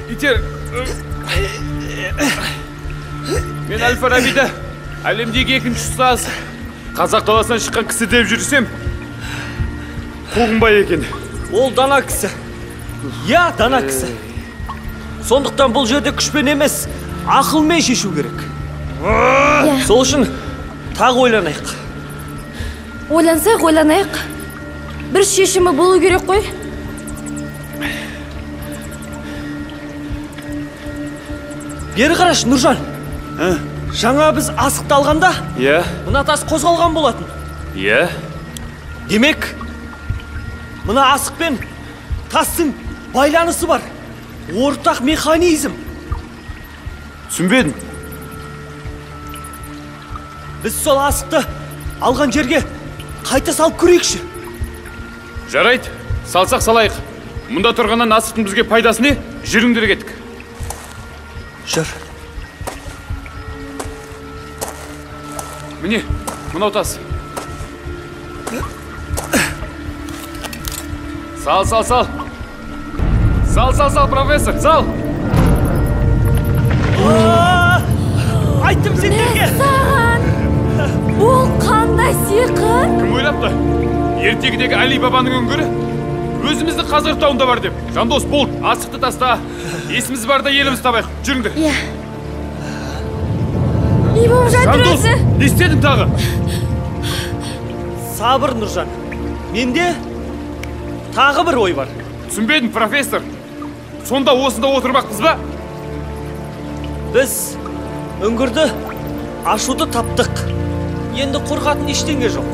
Итер. Мен Әл-Фарабиді әлемдегі екінші ұстаз, қазақ даласынан шыққан кісі деп жүрсем, Қуғынбай екен. Ол дана кісі. Иә, дана кісі. Сондықтан бұл жерде күшпен емес, ақылмен шешу керек. Сол үшін тағы ойланайық. Ойлансақ, ойланайық. Бір шешімі болу керек қой. Бері қарашы, Нұржан. Жаңа біз асықты алғанда, иә, мына тас қозғалған болатын. Иә. Демек, мына асық пен тастың байланысы бар. Ортақ механизм. Түсінбедім. Біз сол асықты алған жерге қайта салып көрейікші. Жарайды, салсақ салайық. Мұнда тұрғаннан асықтың бізге пайдасы не? Жүріңдер, кеттік. Жүр. Міне, мынау тас. Сал, сал, сал. Сал, сал, сал, профессор, сал. Айттым сендерге. Саған. Бұл қандай сиқыр? Кім ойлапты? Ертегідегі Али бабаның үңгірі өзіміздің Қазығұрт тауында бар деп. Жандос, бол, асықты таста. Есіміз барда еліміз табайық. Жүріңдер. Иә. Не болып жатыр өзі? Не істедің тағы? Сабыр, Нұржан. Менде тағы бір ой бар. Түсінбедім, профессор. Сонда осында отырмақпыз ба? Біз үңгірді ашуды таптық. Енді қорқатын ештеңе жоқ.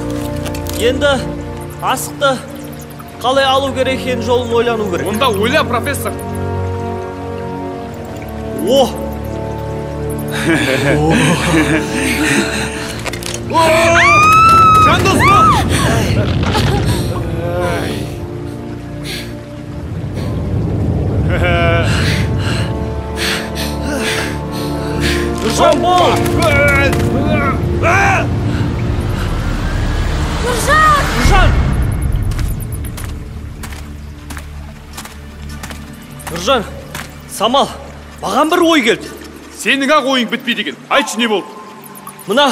Енді асықты қалай алу керек екенін жолын ойлану керек. Онда ойла, профессор. О! Жандос, бол! Нұржан, бол! Нұржан! Нұржан! Нұржан, Самал, маған бір ой келді. Сенің ақ ойың бітпейді екен. Айтшы, не болды? Мына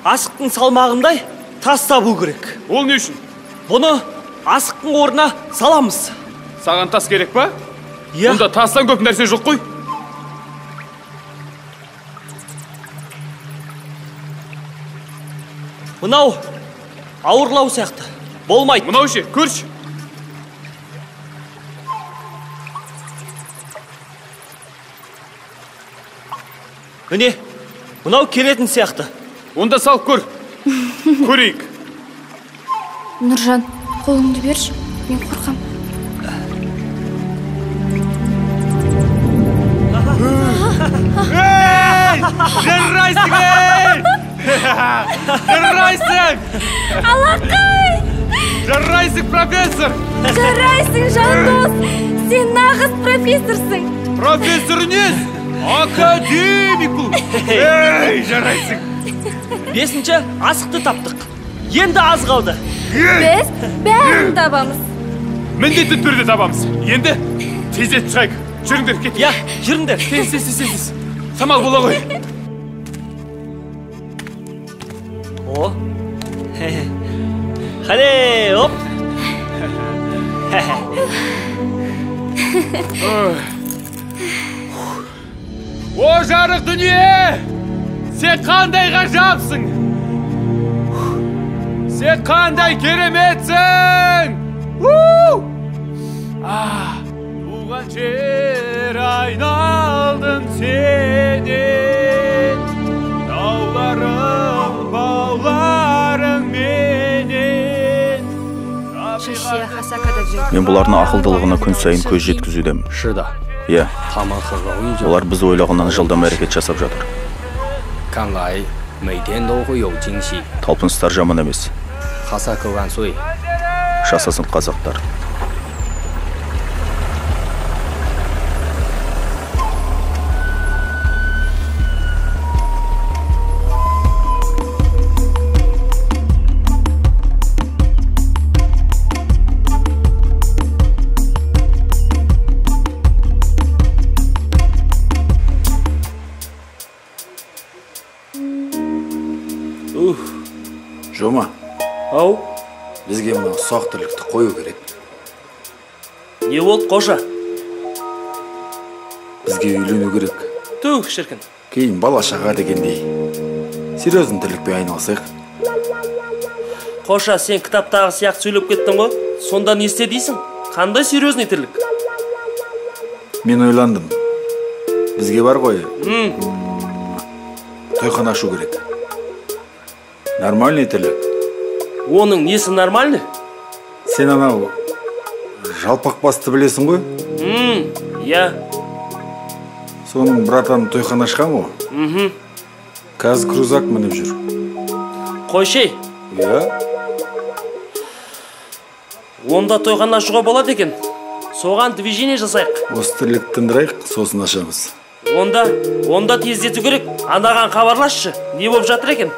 асықтың салмағындай тас табу керек. Ол не үшін? Бұны асықтың орнына саламыз. Саған тас керек па? Иә. Мұнда тастан көп нәрсе жоқ қой. Мынау ауырлау сияқты. Болмайды. Мынау ше, көрші. Міне, мынау келетін сияқты. Онда салып көр. Көрейік. Нұржан, қолыңды берші, мен қорқам. Ей! Жарайсың, ей! Жарайсың! Алақай! Жарайсың, профессор! Жарайсың, Жандос! Сен нағыз профессорсың! Профессор емес! Академик бұл! Ей, жарайсың! Бесінші асықты таптық. Енді аз қалды. Біз бәрін табамыз. Міндетті түрде табамыз. Енді тездетіп шығайық. Жүріңдер, кеттік. Иә, жүріңдер. Тез, тез, тез, тез. Самал бола ғой. О. Хәле, оп. О, жарық дүние! Сен қандай ғажапсың! Сен қандай кереметсің! Туған жер айналдым сенен, тауларым, бауларың менен. Мен бұлардың ақылдылығына күн сайын көз жеткізудемін. Иә, олар біз ойлағаннан жылдам әрекет жасап жатыр. Талпыныстар жаман емес. Жасасын қазақтар. Жома. Ау. Бізге мынау ұсақ тірлікті қою керек. Не болды, Қожа? Бізге үйлену керек. Түк, шіркін. Кейін бала шаға дегендей. Серьезный тірлікпен айналысайық. Қожа, сен кітаптағы сияқты сөйлеп кеттің ғой. Сонда не істе дейсің? Қандай серьезный тірлік? Мен ойландым. Бізге бар ғой. Тойхана ашу керек. Нормальный тірлік. Оның несі нормальный? Сен анау жалпақ басты білесің ғой? Иә. Соның братаны тойхана ашқан ғой? Қазір крузак мініп жүр. Қойшы. Иә. Онда тойхана ашуға болады екен. Соған движение жасайық. Осы тірлікті тындырайық, сосын ашамыз. Онда тездету керек. Анаған хабарласшы. Не болып жатыр екен?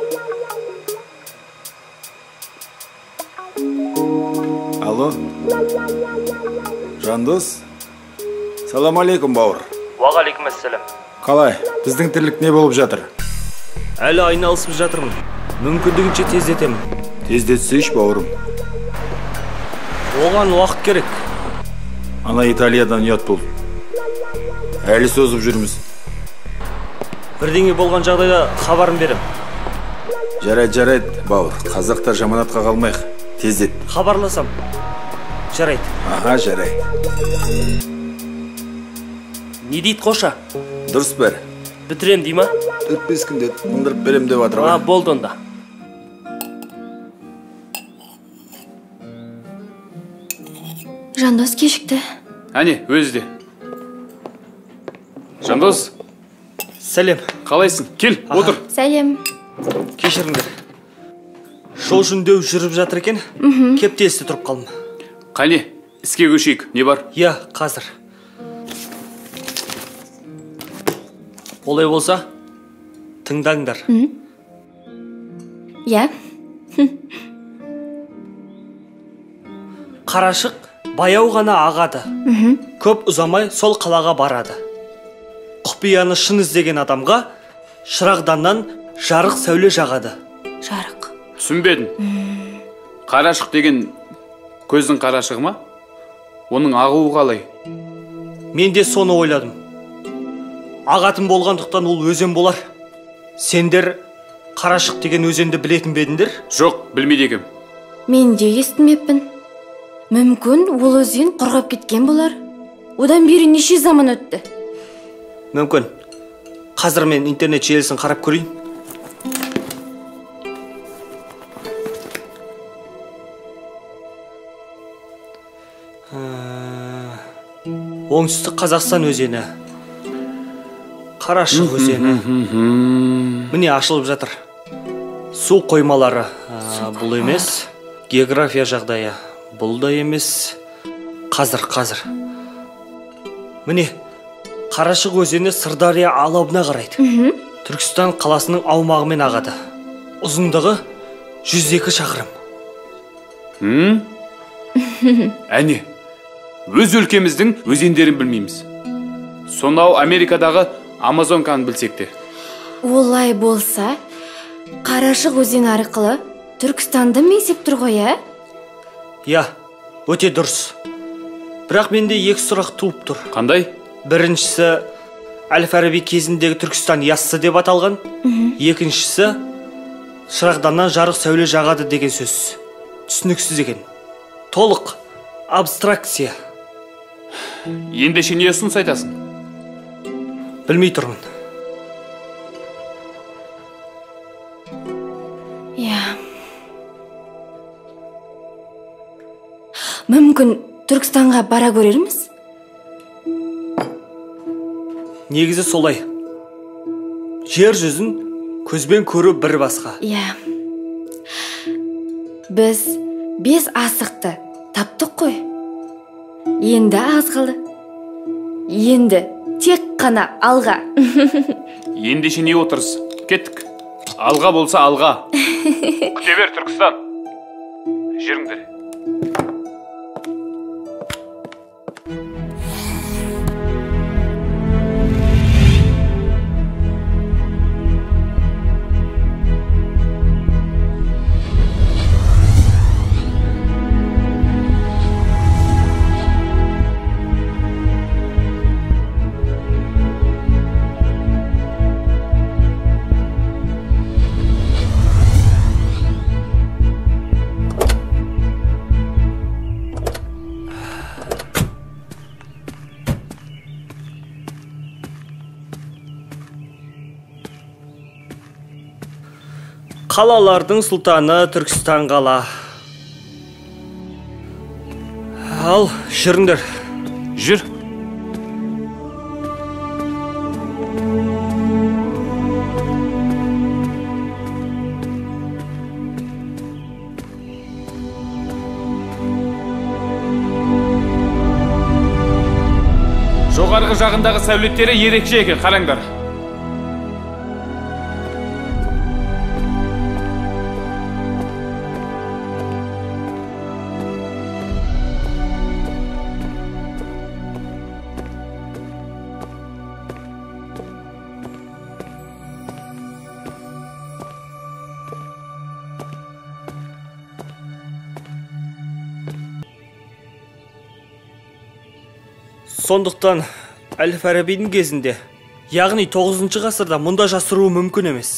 Алло. Жандос. Салам алейкум, бауыр. Уағалейкум ассалам. Қалай? Біздің тірлік не болып жатыр? Әлі айналысып жатырмын. Мүмкіндігінше тездетемін. Тездетсейші, бауырым. Оған уақыт керек. Ана Италиядан ұят болды. Әлі созып жүрміз. Бірдеңе болған жағдайда хабарын берем. Жарайды, жарайды, бауыр. Қазақтар жаманатқа қалмайық. Тездет. Хабарласам. Жарайды. Аха, жарайды. Не дейді Қоша? Дұрыс бәрі. Бітірем дей ма? 4-5 күнде тындырып берем деп жатыр ғой. Болды онда. Жандос кешікті. Әне, өзі де. Жандос. Сәлем. Қалайсың? Кел, отыр. Сәлем. Кешіріңдер. Жол жөндеу жүріп жатыр екен. Кептелісте тұрып қалдым. Қане, іске көшейік. Не бар? Иә, қазір. Олай болса, тыңдаңдар. Иә. Қарашық баяу ғана ағады. Көп ұзамай сол қалаға барады. Құпияны шын іздеген адамға шырағданнан жарық сәуле жағады. Жарық. Түсінбедім. Қарашық деген көздің қарашығы ма? Оның ағуы қалай? Мен де соны ойладым. Ағатын болғандықтан ол өзен болар. Сендер Қарашық деген өзенді білетін бе едіңдер? Жоқ, білмейді екем. Мен де естімеппін. Мүмкін ол өзен құрғап кеткен болар. Одан бері неше заман өтті? Мүмкін. Қазір мен интернет желісін қарап көрейін. Оңтүстік Қазақстан өзені. Қарашық өзені. Міне ашылып жатыр. Су қоймалары. Бұл емес. География жағдайы. Бұл да емес. Қазір. Міне, Қарашық өзені Сырдария алабына қарайды. Түркістан қаласының аумағымен ағады. Ұзындығы 102 шақырым. Әне, өз өлкеміздің өзендерін білмейміз. Сонау Америкадағы Амазонканы білсек те. Олай болса, Қарашық өзені арқылы Түркістанды меңзеп тұр ғой, ә? Иә, өте дұрыс. Бірақ менде екі сұрақ туып тұр. Қандай? Біріншісі, Әл-Фараби кезіндегі Түркістан Яссы деп аталған. Екіншісі, шырағданнан жарық сәуле жағады деген сөз. Түсініксіз екен. Толық абстракция. Ендеше не ұсыныс айтасың? Білмей тұрмын. Иә. Мүмкін Түркістанға бара көрерміз? Негізі солай. Жер жүзін көзбен көру бір басқа. Иә. Біз 5 асықты таптық қой. Енді аз қалды. Енді тек қана алға. Ендеше не отырыс? Кеттік. Алға болса алға. Күте бер, Түркістан. Жүріңдер. Қалалардың сұлтаны Түркістан қала. Ал, жүріңдер. Жүр. Жоғарғы жағындағы сәулеттері ерекше екен, қараңдар. Сондықтан Әл-Фарабидің кезінде, яғни 9 ғасырда мұнда жасыруы мүмкін емес.